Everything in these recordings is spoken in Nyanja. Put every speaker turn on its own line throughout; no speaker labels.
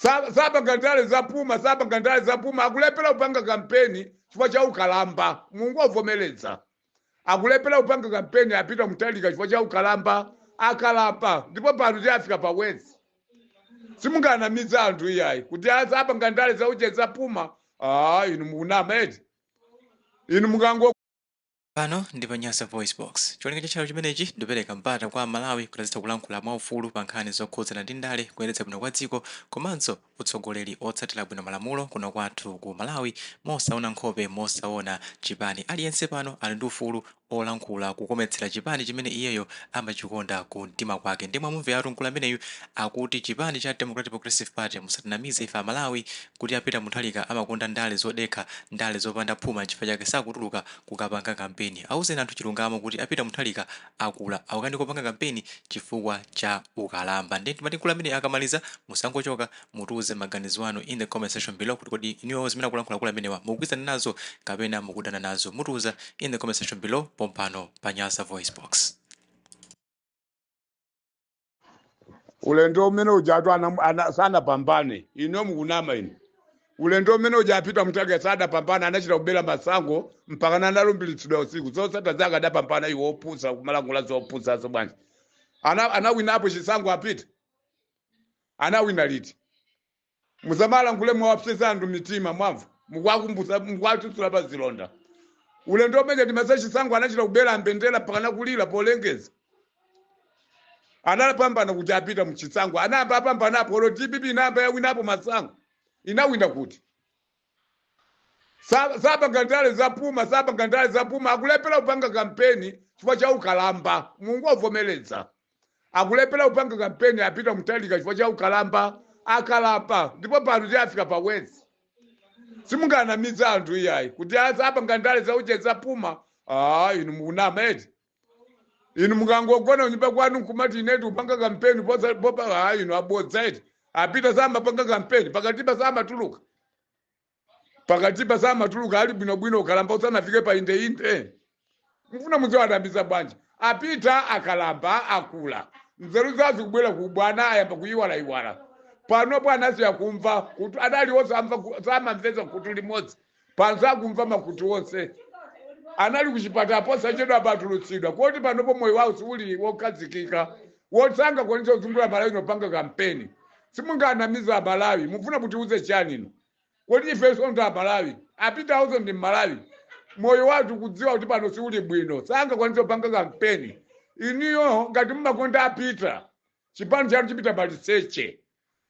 Sapanga ndale zaphuma, sapanga ndale zaphuma. Akulephera kupanga kampeni chifukwa cha ukalamba. Mungovomereza, akulephera kupanga kampeni a Peter Mutharika chifukwa cha ukalamba. Akalamba, ndipo pano tiyafika pa wezi. Simunganamiza anthu iyayi kuti asapanga ndale zauche zaphuma. Ah, inu mukunama eti, inu mukango
Pano ndi pa Nyasa VoiceBox. Cholinga cha channel chimenechi ndikupereka mpata kwa Amalawi kuti azitha kulankhula mwaufulu pa nkhani zokhudzana ndi ndale, kuyendetsa bwino kwa dziko komanso utsogoleri otsatira bwino malamulo kuno kwathu ku Malawi mosaona nkhope, mosaona chipani. Aliyense pano ali ndi ufulu olankhula kukometsera chipani chimene iyeyo amachikonda ku mtima kwake. Ndiye mwamumveratu mkulu ameneyu akuti chipani cha Democratic Progressive Party musatinamize ife Amalawi kuti a Peter Mutharika amakonda ndale zodekha, ndale zopanda phuma, nchifukwa chake sakutuluka kukapanga kampeni. Auzeni anthu chilungamo kuti a Peter Mutharika akula, akukanika kupanga kampeni chifukwa cha ukalamba. Ndiye timati mkulu ameneyu akamaliza, musangochoka, mutiuze maganizo anu in the comment section below kuti kodi inuyo zimene akulankhula akulu amenewa mukugwirizana nazo kapena mukudana nazo. Mutiuza in the comment section below pompano pa Nyasa Voice Box.
Ulendo umene ujatu sanapambane. Ino mukunama inu. Ulendo umene uja a Peter Mutharika sadapambana, anachita kubera masankho mpaka analumbiritsidwa usiku. Zotsatira zake adapambana. Iwo opusa, kumalankhula zopusazo bwanji? Anawinapo chisankho a Peter? Anawina liti? Musamalankhule mwawapsesa anthu mitima, mwamva? Mukuwakumbutsa, mukuwatsutsula pa zilonda. Ulendo umene timasa chisankho anachita kubera mbendera mpaka kulira polengeza. Anapambana kuti a Peter mchisankho? Anayamba apambanapo? Olo DPP inayamba yawinapo masankho? Inawina kuti? Sapanga ndale zaphuma, sapanga ndale zaphuma. Akulephera kupanga kampeni chifukwa cha ukalamba. Mungovomereza, akulephera kupanga kampeni a Peter Mutharika chifukwa cha ukalamba. Akalamba, ndipo pano tiyafika pa wezi. Simunganamiza anthu iyayi kuti asapanga ndale zauche zaphuma. Ah, inu mukunama eti, inu mukangogona kunyumba kwanu nkumati inetu kupanga kampeni popa. Ah, inu abodza eti. A Peter samapanga kampeni pakatipa, samatuluka pakatipa, samatuluka. Ali bwinobwino, ukalamba usanafike pa indeinde. Mufuna muziwanamiza bwanji? A Peter akalamba, akula, nzeru zawo zikubwera ku bwana, ayamba kuyiwalayiwala. Panopo anasiya kumva kuti adali osamva, samamvetsa khutu limodzi, pano sakumva makutu onse. Anali kuchipatala posachedwa, patulutsidwa koti panopo moyo wawo siuli wokhazikika woti angakwanitsa kuzungulira Malawi nopanga kampeni. Simunganamiza Amalawi. Mufuna mutiuze chani inu? Kodi ifenso ndi Amalawi? A Peter awonso ndi Mmalawi. Moyo wathu kudziwa kuti pano siuli bwino, sangakwanitsa kupanga kampeni. Iniyo ngati mmakonda a Peter, chipani chanu chipita maliseche.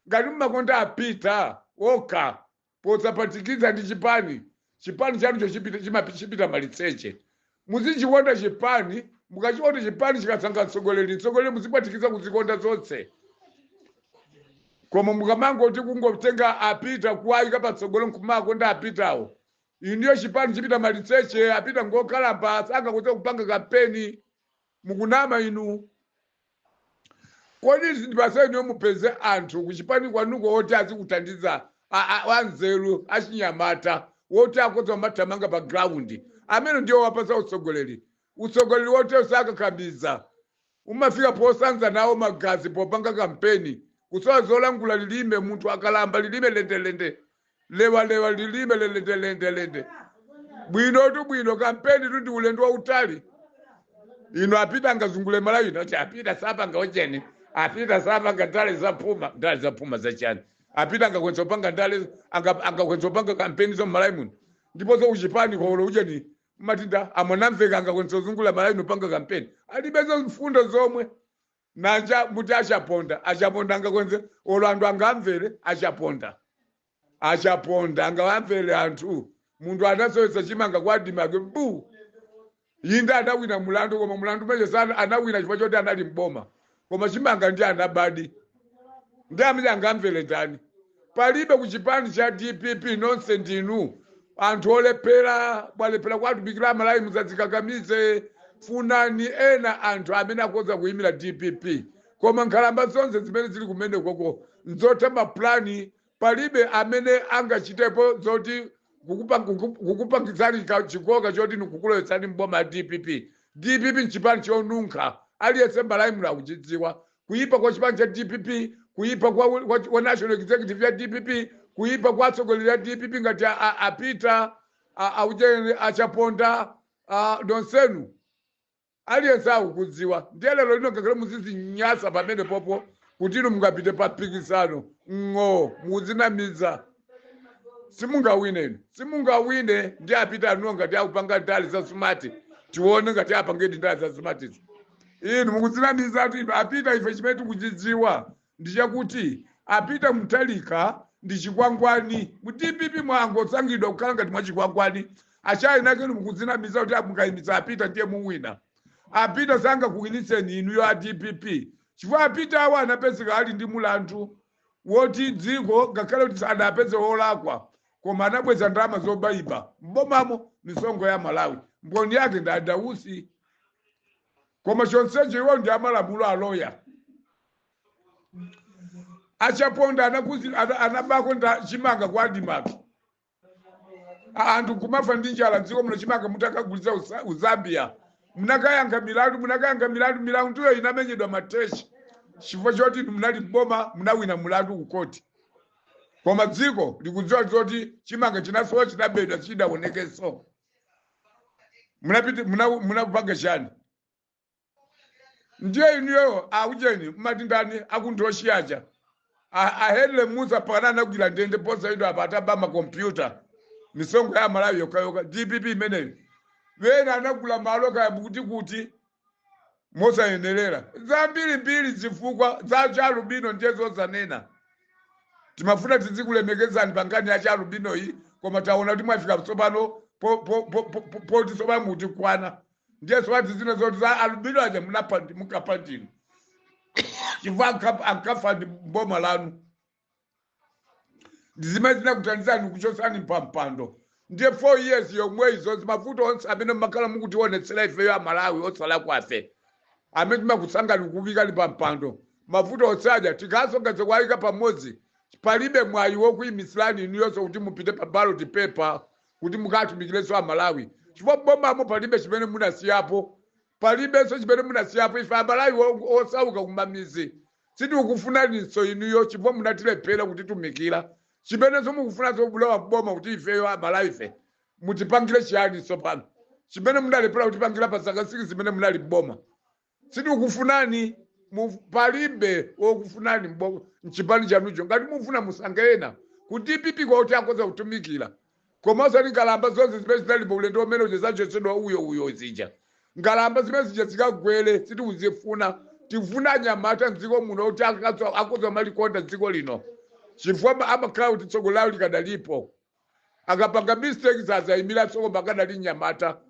Ngati mmakonda a Peter okha posapatikiza ndi chipani, chipani chanucho chipita maliseche. Muzichikonda chipani. Mukachikonda chipani, chikasankha mtsogoleri, mtsogoleri muzipatikiza kuzikonda zonse. Koma mukamangoti kungotenga a Peter kuwayika patsogolo nkumakonda a Peterwo, iniyo chipani chipita maliseche. A Peter ngokalamba, sangakwanitse kupanga kampeni. Mukunama inu. Kodi ndipase iniyo mupeze anthu kuchipani kwanuko oti azikuthandiza, anzeru, achinyamata woti akhoza kumathamanga pa ground, amene ndiwo wapasa utsogoleri. Utsogoleri wotero sakakamiza, umafika posanza nawo magazi popanga kampeni, kusowa zolangula, lilime. Munthu akalamba, lilime lendelende, lewalewa, lilime lendelende bwino tu bwino. Kampeni tu ndi ulendo wautali ino. A Peter angazungule Malawi ino? Ati a Peter sapanga ocheni, a Peter sapanga ndale zaphuma. Ndale zaphuma zachani? A Peter angakwanitsa kupanga ndale, angakwanitsa kupanga kampeni zo Malawi muno? Ndipo zo kuchipani kwaolo ucheni matinda amwanamveka angakwanitsa kuzungula Malawi nopanga kampeni? Alibezo mfundo zomwe. Nanja muti achaponda, achaponda angakwanitse? Olo anthu angamvere achaponda? Achaponda angawamvere anthu? Munthu anasowetsa chimanga kwa ADMARC bu inde anawina mulandu, koma mulandu umene sana anawina chifukwa choti anali mboma, koma chimanga ndi anabadi. Ndi amene angamvere ndani? Palibe kuchipani cha DPP. Nonse ndinu anthu olephera, mwalephera kwatumikira Amalawi. Musadzikakamize, funani ena anthu amene akhoza kuyimira DPP. Koma nkhalamba zonse zimene zili kumene koko nzotha mapulani. Palibe amene angachitepo zoti kukupangitsani chikoka choti nikukulowetsani mboma ya DPP. DPP nchipani chonunkha, aliyense Malawi muno akuchidziwa kuyipa kwa chipani cha DPP. Kuipa kwa national executive ya DPP, kuipa kwa atsogoleri ya DPP ngati apita aujeni, achaponda, nonsenu, aliyense akukudziwa. Ndiye lero lino ngakhale muzizinyasa pamene popo kuti inu mungapite pa mpikisano, ng'o, muzinamiza, simungawine inu, simungawine. Ndi apita anuwo ngati akupanga ndale za smart, tione ngati apangedi ndale za smartizo. Inu mukuzinamiza kuti inu apita. Ife chimene tikuchidziwa ndi chakuti apita Mutharika ndi chikwangwani mu DPP, mwangosankhidwa kukhala ngati mwa chikwangwani. Achayina kenu mukuzinamiza kuti mukayimitsa apita ndiye muwina. Apita sangakuwinitseni inuyo a DPP, chifukwa apita awo anapezeka ali ndi mulandu woti dziko, ngakhale kuti sadapeze wolakwa, koma anabweza ndalama zobayiba mbomamo, misonkho ya Malawi. Mboni yake ndi adausi. Koma chonsecho iwo ndi amalamulo, aloya. Achaponda anabako nda chimanga kwa ADMARC, anthu kumafa ndi njala dziko muno, chimanga mutakagulitsa uZambia. Munakayankha milandu, munakayankha milandu, milanduyo inamenyedwa mateshi chifukwa choti inu munali mboma, munawina mulandu ku koti. Koma dziko likudziwa zoti chimanga chinasowa, chinabedwa, chidaonekenso. Munapita munapanga chani? Ndiye inuyo aujeni mmati ndani akunthoshi aja, ahenle Musa, pakana anagwira ndende posayidwa apa ataba makompyuta, misonkho ya Malawi yokayoka. DPP imeneyo, wena anagula malo kaya kuti kuti mosayenerera, zambirimbiri zifukwa za chalubino. Ndiye zozanena timafuna tizikulemekezani pa nkhani ya chalubino iyi, koma taona kuti mwafika tsopano poti tsopano mutikwana. Ndiye tsopano tizina zoti za alubino aja munapha mukapha ndinu, chifukwa ankafa ndi mboma lanu, ndi zimene zinakuthandizani kuchosani pampando. Ndiye 4 years yomwe izo mavuto onse amene mmakhala mukutionetsera ifeyo Amalawi osala kwafe amene timakusankhani kukuyikani pampando, mavuto onse aja tikasonkheze kuwayika pamodzi, palibe mwayi wokuyimisirani inuyonso kuti mupite pa ballot paper kuti mukatumikirenso Amalawi, chifukwa bomamo palibe chimene munasiyapo, palibenso chimene munasiyapo. Ife Amalawi osauka kumamizi sitikukufunaninso inuyo, chifukwa munatilephera kutitumikira. Chimenenso mukufunanso kulowa mboma kuti ifeyo Amalawi ife mutipangire chiyani tsopano, chimene munalephera kutipangira pa zaka 6 zimene munali mboma? Sitikukufunani. Palibe wokufunani mchipani chanucho. Ngati mufuna, musankhe ena ku DPP kuti akhoza kutumikira, koma osati ngalamba zonse zimene zinalipo ulendo umene uja zachotsedwa uyo uyo zija. Ngalamba zimene zija zikagwere, sitikuzifuna. Tifuna anyamata mdziko muno kuti akhoza malikonda dziko lino, chifukwa amakhala kuti tsogolo lawo likadalipo. Akapanga mistake sazayimira, koma akadali nyamata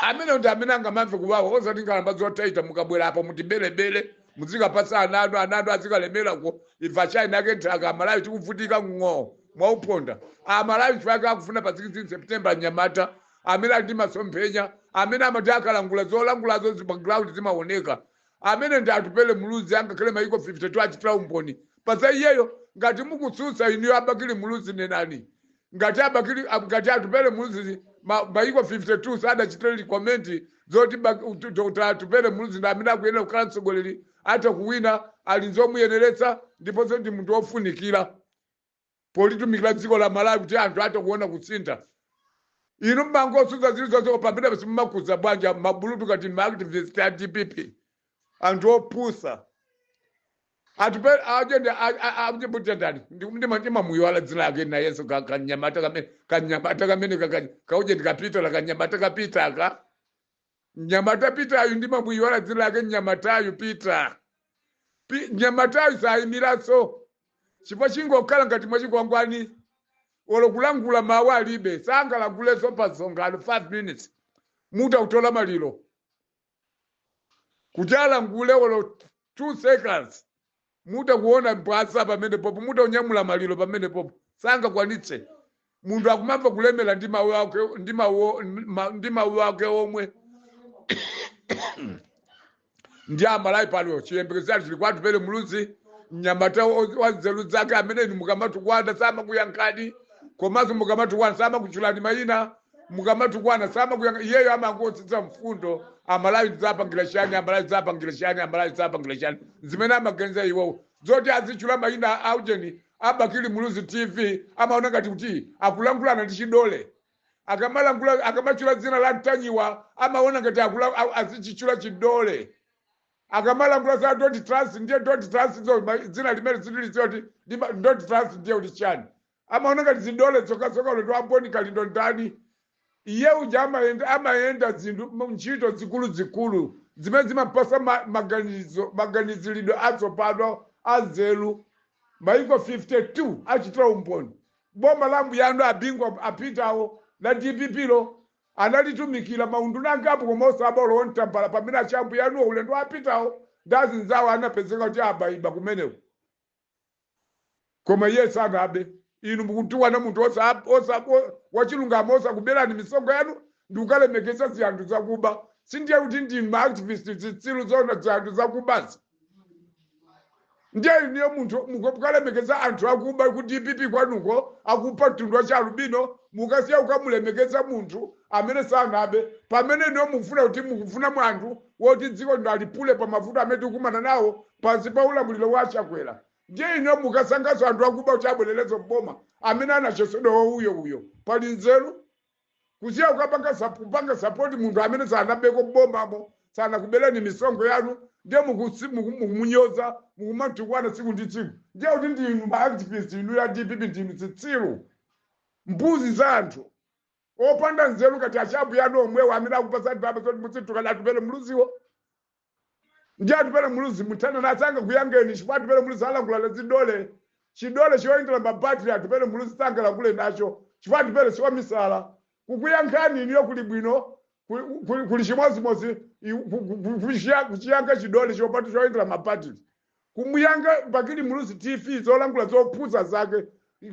amene ndi amene angamamve kuwawa, osati ngalamba zotaita. Mukabwera apo mutibelebele, muzikapasa ana anu, ana anu azikalemerako, ife achina ake nthaka Amalawi tikuvutika ng'o mwauponda. Amalawi chifukwa akufuna pa 16 September nyamata amene ali ndi masomphenya, amene amati akalangula zolangulazo pa ground zimaoneka, amene ndi Atupele Muluzi. Angakhale maiko 52 achitira umboni paza iyeyo. Ngati mukutsutsa inuyo abakili Muluzi, nenani ngati abakili, ngati Atupele Muluzi maiko 52 sadachitire comment zoti Dr. Atupele Muluzi ndi amene akuyenera kukhala mtsogoleri, atha kuwina, ali nzomuyeneretsa, ndiponso ndi munthu wofunikira politumikira dziko la Malawi kuti anthu atha kuona kusintha. Inu mmangotsutsa zilizonse, pamene simumakhuza bwanja mabulutu ngati maactivist a DPP, anthu opusa. Atupele ajende ajebutendani, ndimamuyiwala dzina lake nayenso, kanyamata kamene, kanyamata kamene kauje ndikapita kanyamata kapitaka, nyamata Pitayu, ndimamuyiwala dzina lake. Nyamatayu Pita, nyamatayu sayimiranso chifukwa chingokhala ngati mwachikwangwani, olo kulangula mawu alibe, sangalangulenso pa msonkhano 5 minutes mutautola maliro kuti alangule olo 2 seconds, mutakuona mbwasa pamene popo, mutaunyamula maliro pamene popo, sangakwanitse. Munthu akumamva kulemera ndi mawu ake, ndi mawu ake omwe. Ndi Amalawi pano chiyembekezero chili kwa Atupele Muluzi, mnyamata wa nzeru zake, amene inu mukamatukwana samakuyankhani, komanso mukamatukwana samakutchulani mayina, mukamatukwana samakuyankha. Iyeyo amangotsitsa mfundo: Amalawi tidzapangira chani? Amalawi tidzapangira chani? Amalawi tidzapangira chani? Zimene amaganiza iwowo. Zoti azichula mayina aujeni a Bakili Muluzi TV, amaona ngati kuti akulankhulana ndi chidole. Akamalankhula, akamachula dzina la Mtanyiwa, amaona ngati azichichula chidole. Akamalankhula za don't trust, ndiye don't trust zo dzina limene zililidziwa kuti don't trust ndiye kuti chani. Amaona ngati zidole zokhazoka. Ulendo wa Boni Kalindo ndani? Iye uja amayenda zinthu, ntchito zikulu zikulu zimene zimapasa maganizo, maganiziridwe atsopano anzeru. Maiko 52 achitira umboni. Boma la mbuyanu abingwa apitawo la DPP lo analitumikira maunduna angapo, koma osabolo ontambala. Pamene achambuyanuwo ulendo apitawo ndi azinzawo anapezeka kuti abayiba kumeneko, koma iye sanabe. Inu mukuntiwana munthu wachilungamo osakuberani misonkho yanu ndi kukalemekeza ziyanthu zakuba. Sindiye kuti ndi maactivist zitsiru zona, ziyanthu zakubazi. Ndiye iniyo munthu mukalemekeza anthu akuba ku DPP kwanuko, akupa mtundu wa chalubino, mukasiya kukamulemekeza munthu amene sanabe, pamene iniyo mukufuna kuti mukufuna mwanthu woti dziko lino alipule pa mavuto amene tikukumana nawo pansi pa ulamuliro wa Chakwera. Ndiye iniyo mukasangaso anthu akuba kuti abwererezo mboma amene anachosedwa uyo uyo. Pali nzeru kusiya kupanga support munthu amene sanabeko mbomamo, sanakubereni misonkho yanu, ndiye mukumunyoza, mukumatukwana tsiku ndi tsiku? Ndiye kuti ndinu maactivist inu ya DPP, ndinu zitsiru, mbuzi za anthu opanda nzeru ngati achambu yanu omwewo amene akupasa ndalama zoti muzitukana Atupele Muluziwo. Ndiye Atupele Muluzi muthana nasanga kuyangeni, chifukwa Atupele Muluzi alankhula zidole, chidole choyendera mabatiri. Atupele Muluzi sangalankhule nacho, chifukwa Atupele siwamisala. Kukuyankhani iniyo kuli bwino, kuli chimodzimodzi kuchiyankha chidole chopati choyendera mabatiri. Kumuyanga Bakili Muluzi TV zolankhula zopusa zake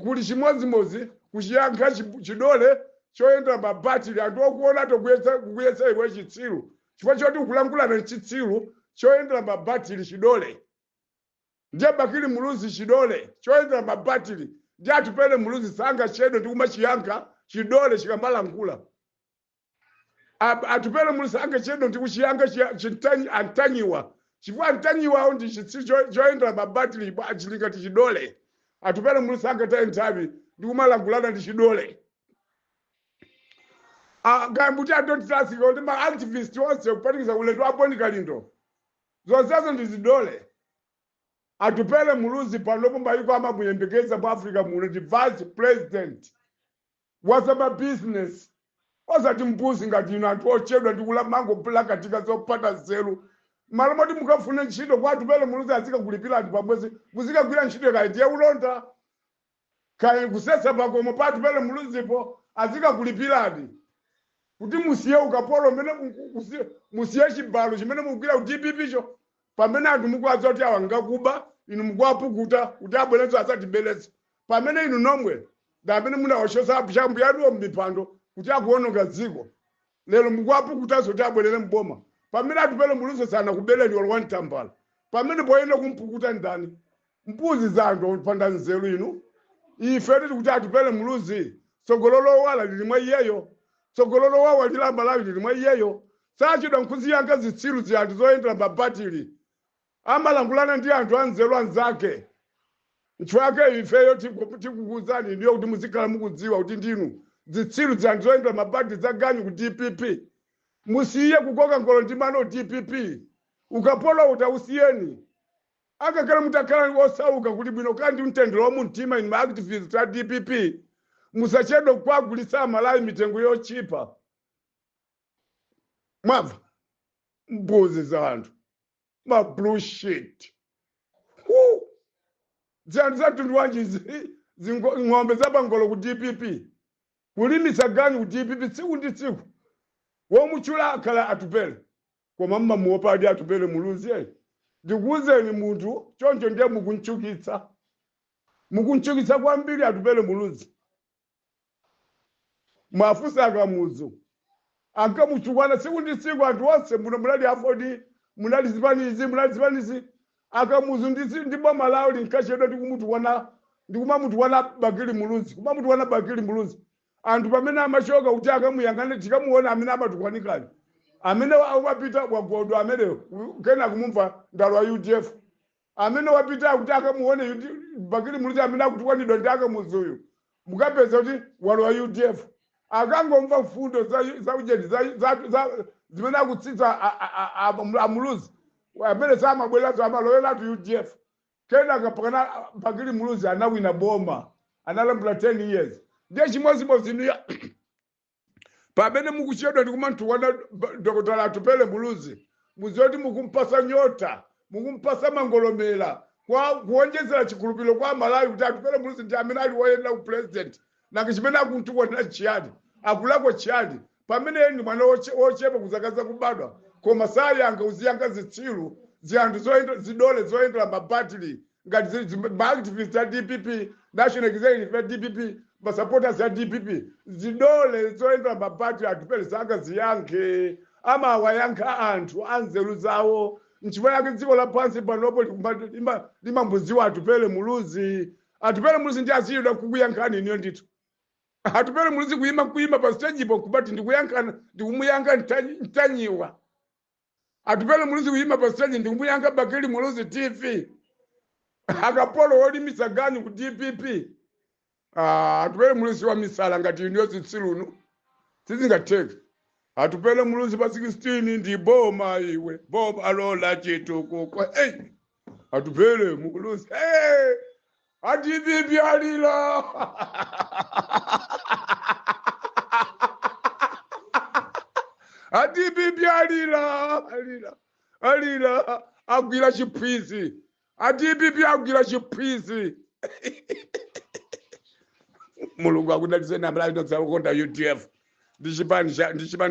kuli chimodzimodzi kuchiyankha chidole choyendera mabatiri. Anthu okuona tokuyesa kukuyesa iwe chitsiru chifukwa choti ukulankhulana chitsiru choyendera mabatiri, chidole. Ndiye Bakili Muluzi chidole choyendera mabatiri, ndiye Atupele Muluzi sangachedwe ndi kumachiyankha chidole chikamalankhula. Atupele Muluzi sangachedwe ndi kuchiyankha Antanyiwa, chifukwa Antanyiwawo ndi chitsiru choyendera mabatiri, chili ngati chidole. Atupele Muluzi sangataye nthawi ndi kumalankhulana ndi chidole. Gambuti, I don't trust ndi ma activist onse kupatikiza ulendo wa Boni Kalindo, zonsezo ndi zidole. Atupele Muluzi panopo mayiko amamuyembekeza mu Africa muno ndi vice president wa business, osati mbuzi ngati inu anthu ochedwa ndi kumangolakatika zopanda nzeru. Malo moti mukafune ntchito kwa Atupele Muluzi azikakulipirani pamwezi, muzikagwira ntchito kaya ndiye ulonda, kaya kusesa pakomo pa Atupele Muluzipo, azikakulipirani kuti musiye ukapolo umene musiye chibalo chimene mukugwira ku DPP cho. Pamene anthu mukuwadziwa kuti awa ngakuba, inu mukuwapukuta kuti abwerenso asatiberetsa, pamene inu nomwe ndi amene munawachosa chambu yanuwo m'mipando kuti akuwononga dziko. Lero mukuwapukutanso kuti abwerere mboma, pamene Atupele Muluzi sanakubereni olo wamtambala. Pamene poyenda kumpukuta ndani? Mbuzi za anthu opanda nzeru inu. Ife tili kuti Atupele Muluzi tsogolo lowala lili mwa iyeyo, tsogolo lowawa lila Malawi lili mwa iyeyo. Sachedwa nkuziyankha zitsiru ziyanthu zoyendera mabatiri. Amalankhulana ndi anthu anzeru anzake. Nchifukwa ifeyo tikukuwuzani ndiyo kuti muzikhala mukudziwa kuti ndinu zitsiru ziyanthu zoyendera mabatiri zaganyu ku DPP. Musiye kukoka ngolo ndi mano DPP. Ukapolo utausiyeni. Akakhala mutakhala osauka kuti bwino kandi mtendere wa mumtima. Inu maactivist a DPP, musachedwe kukwagulitsa Amalawi mitengo yochipa. Mwamva, mbuzi za anthu, ma blue shit. Zanthu za mtundu wanji ng'ombe zapangolo ku DPP, kulimitsa ganyu ku DPP tsiku ndi tsiku, womutchula akhala Atupele. Koma mmamuopadi Atupele Muluzi? Ndikuwuzeni munthu choncho, ndiye mukunchukitsa, mukunchukitsa kwambiri Atupele Muluzi. Mwafusa Akamuzu ankamuchukwana tsiku ndi tsiku. Anthu onse muno munali AFORD, munali zipanizi, munali zipanizi. Akamuzu ndi boma lawo linkachedwa ndi kumutukwana, ndi kumamutukwana Bakili Muluzi, kumamutukwana Bakili Muluzi. Anthu pamene amachoka kuti akamuyang'ane, tikamuona amene amatukwanikayo, amene wapita wagodwa ameneyo, kena kumumva ndalo wa UDF. Amene wapita kuti akamuone Bakili Muluzi amene akutukwanidwa ndi akamuzuyu, mukapeza kuti walowa UDF. Akangomva mfundo za ujeni zimene akutsitsa amuluzi amene samabwereranso, amaloweratu UDF. Kenaka pakana Bakili Muluzi anawina boma, analamula 10 years. Ndiye chimodzimodzi inu pamene mukuchedwa ndi kumantukwana Dr. Atupele Muluzi, mudziwe kuti mukumpasa nyota, mukumpasa mangolomera kwa kuonjezera chikhulupiriro kwa Malawi kuti Atupele Muluzi ndi amene ali woyenera ku president. Nanga chimene akuntukwanira chiyani? Akulakwa chiyani pamene iye ndi mwana wochepa kuzaka zakubadwa? Koma sayankha, uziyankha zitsiru, ziyanthu zidole zoyendera mabatiri ngati maactivist a DPP, national executive ya DPP, masupporters a DPP, zidole zoyendera mabatiri. Atupele sangaziyankhe, amawayankha anthu anzeru zawo. Nchifukwa yake dziko lapansi panopo limambuziwa Atupele Muluzi. Atupele Muluzi ndi aziyidwa kukuyankhani iniyo ndithu. Atupele Muluzi kuyima pa stage ipo kubati ndikuyankhana, ndikumuyankha Ntanyiwa. Atupele Muluzi kuyima pa stage, ndikumuyankha Bakili Muluzi TV, akapolo wolimisa ganyu ku DPP. Ah, Atupele Muluzi wa misala ngati iniyo zitsilunu sizingatheke. Atupele Muluzi pa 16 ndi boma iwe, boma lola chitukuko. Hey! Atupele Muluzi, hey! A DPP alila. A DPP alila, alila, alila, agwira chiphwisi. A DPP agwira chiphwisi. Mulungu akudalitseni Amalawi nonse akukonda UDF. Ndi chipani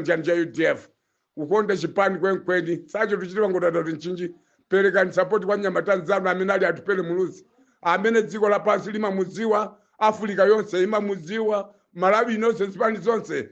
chanu cha UDF, kukonda chipani kwenkweni sacho tuchitiwa ngodada kuti Mchinji. Perekani support kwa nyamata nzanu amene ali Atupele Muluzi, amene dziko lapansi limamudziwa, Afrika yonse imamudziwa, Malawi inonse, zipani zonse.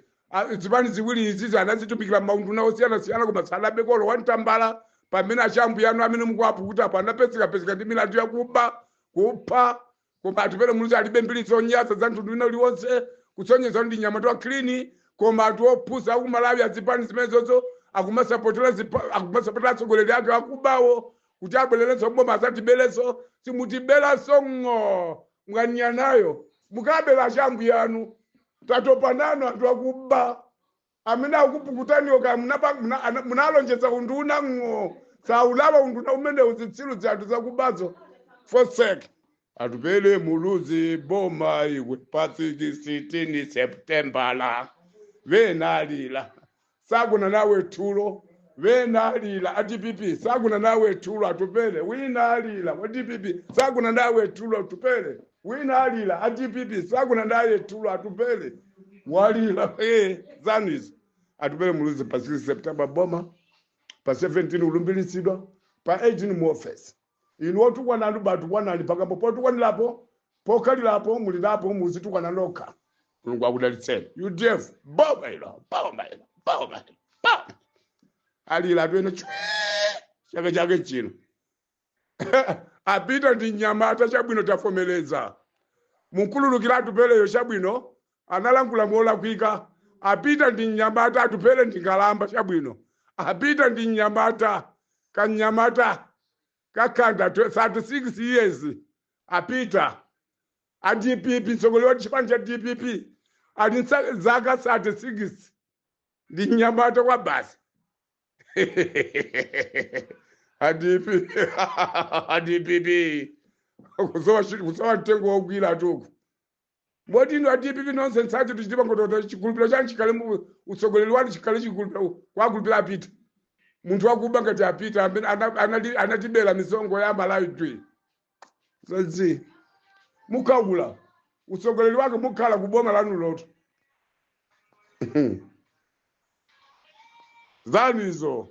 Zipani ziwiri izizi anazitumikira maunduna osiyanasiyana, koma sanabekolo wamtambala, pamene achambuyanu amene mukuwapukuta apo anapezekapezeka ndi milandu yakuba, kupha. Koma Atupele Muluzi alibe mbiri zonyansa za mtundu wina uliwonse, kusonyeza kuti ndi nyamata wa clean. Koma anthu opusa aku Malawi azipani zimenezozo akumasapotera atsogoleri ake akubawo kuti abwererenso boma, asatiberenso. Simutiberanso ng'o mwanyanayo, mukabera achambuyanu. Tatopa nanu anthu akuba amene akupukutaniwo. Kaya munalonjeza unduna ng'o, saulawa unduna umenewu, zitsiru zanthu zakubazo. Forsake. Atupele Muluzi boma iwe pa 16 Septembala. Venalila sagona nawe tulo, venalila. A DPP sagona nawe tulo. Atupele winalila, wa DPP sagona nawe tulo. Atupele winalila, a DPP sagona naye tulo. Atupele walila. Zanizo Atupele Muluzi pa 6 September boma, pa 17 ulumbiritsidwa, pa 18 mu office. Inu otukwananu batukwanani pakambo potukwanilapo, pokhalilapo mulilapo, muzitukwana nokha. Mulungu akudalitseni. UDF boma ilo, boma ilo, boma ilo, boma alila atwene chwi chake chake chino. Apita ndi nyamata, chabwino, tafomeleza, munkhululukira Atupeleyo. Chabwino, analankhula molakwika. Apita ndi nyamata, Atupele ndi ngalamba. Chabwino, apita ndi nyamata, kanyamata kakhanda 36 years. Apita a DPP, mtsogoleri wa chipani cha DPP ali zaka 36, ndi nyamata kwa basi. A DP, a DPP kusowa mtengo wogwira tuku. Moti inu a DPP nonse nsati tuchitipa ngototo, chikhulupiriro chanu chikhale mu utsogoleri wanu, chikhale chikhulupiriro kwakhulupirira apita munthu wakuba ngati apita amene anatibera misongo ya Malawi twi zazi. Mukhaula utsogoleri wake, mukhala kuboma lanu loto zanizo.